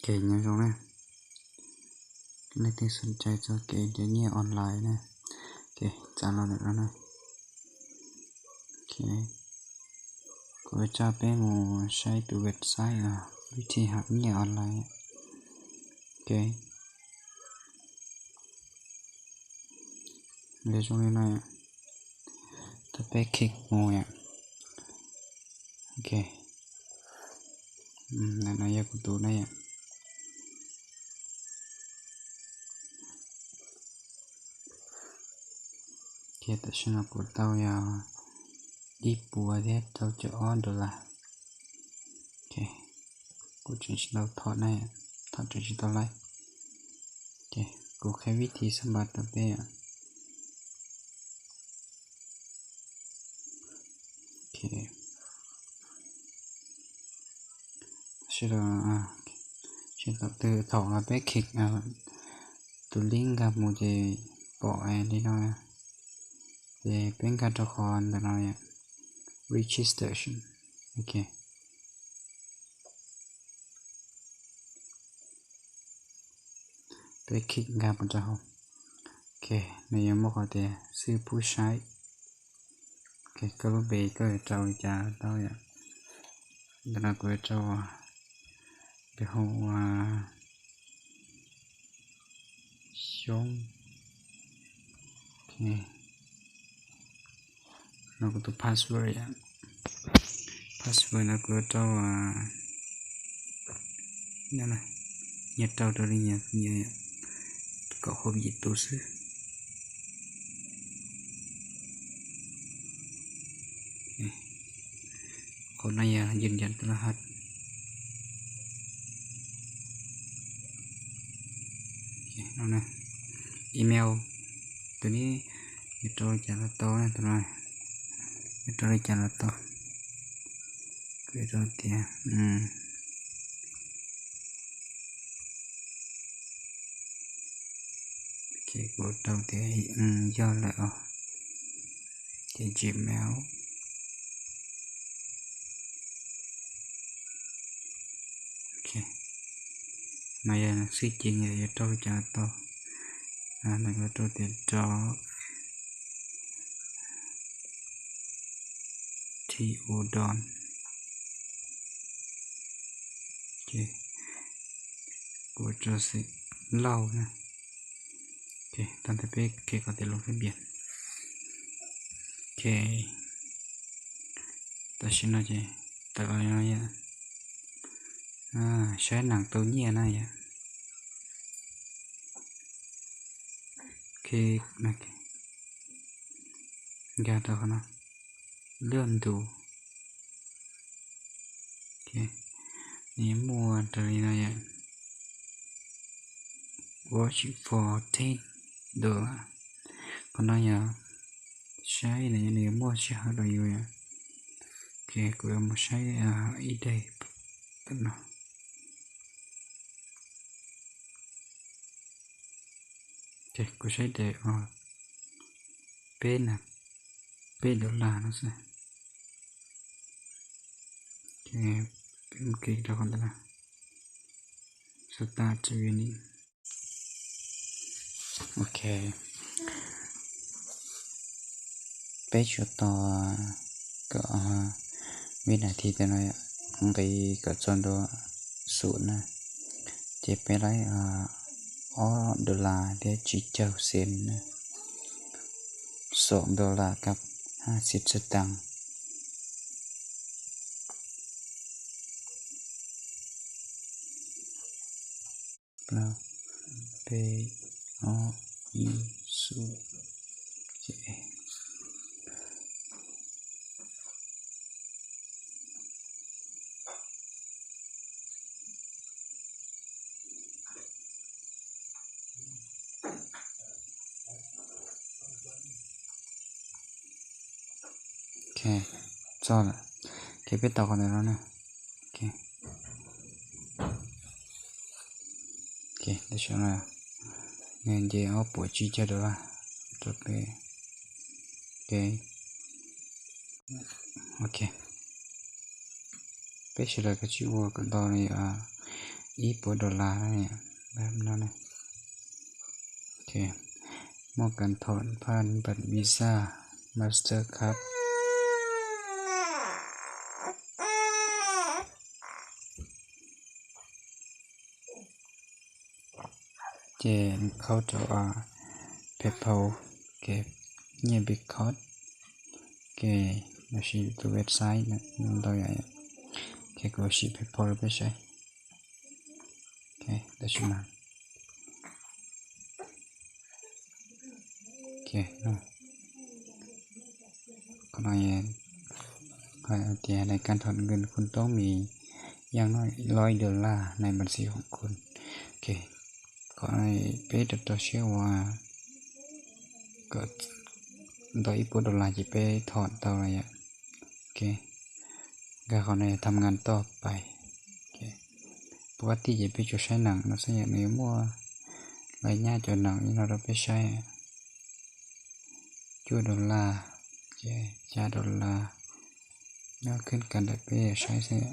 Nyob zoo na, leej twg xom cai txog kev nrhiav nyiaj online na, ces txav los ntawm no na. Kuv coj peb mus saib tus website vib thi hab nyiaj online. Zoo li no, thaum peb click mus yom, no yog kuv tus na yom. Ces tam sim no kuv tau yog ib puas thiab rau caum ob dollar. Kuv tseem tsis tau thom na, thom tseem tsis tau laib. Ces kuv qhia vib thi xab npas rau peb yom. Sawv daws, thaum twg thaum peb click tus link nkag mus ces pom li no, ces peb nkag rau qhov ntawm no, registration. Peb click nkag mus rau hauv, nws yuav muaj qhov tias xwb pub saib. Koj lub npe koj yuav rau li cas tau yom. Ntawm no kuv yuav rau npe hu ua Xyoob. No kuv tus password yom, password no kuv yuav rau, nyias rau raws li nyias, kaum hauv yim tus xwb. Qhov no yog yws yas rau lawm hab. Email, tus no yuav rau li cas los tau, tus no yuav rau li cas los tau. Kuv rau tias, kuv rau tias yog lawm os, ces Gmail. No yog xwb ces nyias yuav rau li cas los tau. No kuv rau tias rau T U Don. Kuv rau xim lauj na. Tau ntawd peb khe qhov tias lub phab npias. Tam sim no ces tawm los no yom, saib neeg tau nyiaj na yom. Nkag rau qhov no, lwaj ntus. Nws yuav muaj raws li no yom, watch for ten dollar. Qhov no yog saib nws yuav muaj sij hawm rau yus yom. Kuv yuav mus saib ib daim no. Kuv saib daim peb na, peb dollar no xwb. Peb mus kis rau qhov ntawd na, start winning. Ok, peb tshuav tau kom vib nas this ntawm no nqis kom txog ntua xum na, ces peb laib ob dollar thiab tsib caug cent na, xoom dollar kab hab xiv txhiv taas. Plaub, peb, ob, ib, xum, ces Ok, txog lawm. Ok, peb tau qhov ntawm no na. Ok, tam sim no nws nce ob puas tsib caug dollar rau peb. Ok, ok, peb sawv daws kav tsij ua kom tau li ib puas dollar no. Muaj kas thom phaj npam Visa, Mastercard. Ces khauj rau PayPal, ke, nyiaj bitcoin, ke, los sis tus website ntau yam. Ces kuv sim PayPal rau peb saib. Tam sim no, qhov no hais tias ในการถอนเงินคุณต้องมีอย่างน้อยร้อยดอลลาร์ในบัญชีของคุณ. Qhov no peb rau rau siab ua kom ntau ib puas dollar ces peb thom tau lawm yom. Nkag qhov no tham nkas toj pais. Puag tij ces peb tsuas saib nees no xwb yom, nws yuav muaj lawv nyab cov nees ib no rau peb saib. Cuaj dollar, xya dollar, nyob khwb kas ntawm peb saib xwb.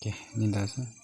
Ces li ntawd xwb.